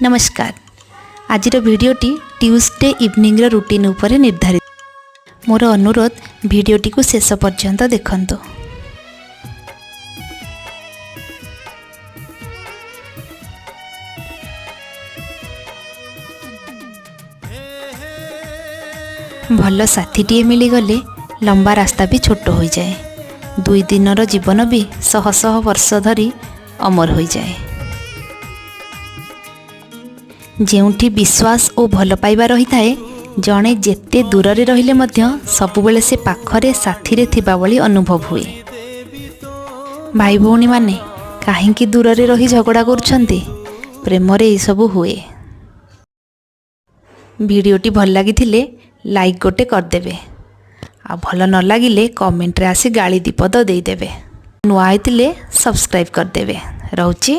ନମସ୍କାର। ଆଜିର ଭିଡ଼ିଓଟି ଟ୍ୟୁସଡେ ଇଭିନିଂର ରୁଟିନ୍ ଉପରେ ନିର୍ଦ୍ଧାରିତ। ମୋର ଅନୁରୋଧ, ଭିଡ଼ିଓଟିକୁ ଶେଷ ପର୍ଯ୍ୟନ୍ତ ଦେଖନ୍ତୁ। ଭଲ ସାଥୀଟିଏ ମିଳିଗଲେ ଲମ୍ବା ରାସ୍ତା ବି ଛୋଟ ହୋଇଯାଏ, 2 ଦିନର ଜୀବନ ବି ଶହ ଶହ ବର୍ଷ ଧରି ଅମର ହୋଇଯାଏ। ଯେଉଁଠି ବିଶ୍ୱାସ ଓ ଭଲ ପାଇବା ରହିଥାଏ, ଜଣେ ଯେତେ ଦୂରରେ ରହିଲେ ମଧ୍ୟ ସବୁବେଳେ ସେ ପାଖରେ ସାଥିରେ ଥିବା ଭଳି ଅନୁଭବ ହୁଏ। ଭାଇ ଭଉଣୀମାନେ କାହିଁକି ଦୂରରେ ରହି ଝଗଡ଼ା କରୁଛନ୍ତି? ପ୍ରେମରେ ଏସବୁ ହୁଏ। ଭିଡ଼ିଓଟି ଭଲ ଲାଗିଥିଲେ ଲାଇକ୍ ଗୋଟେ କରିଦେବେ, ଆଉ ଭଲ ନ ଲାଗିଲେ କମେଣ୍ଟରେ ଆସି ଗାଳି ଦିପଦ ଦେଇଦେବେ। ନୂଆ ହେଇଥିଲେ ସବସ୍କ୍ରାଇବ୍ କରିଦେବେ। ରହୁଛି।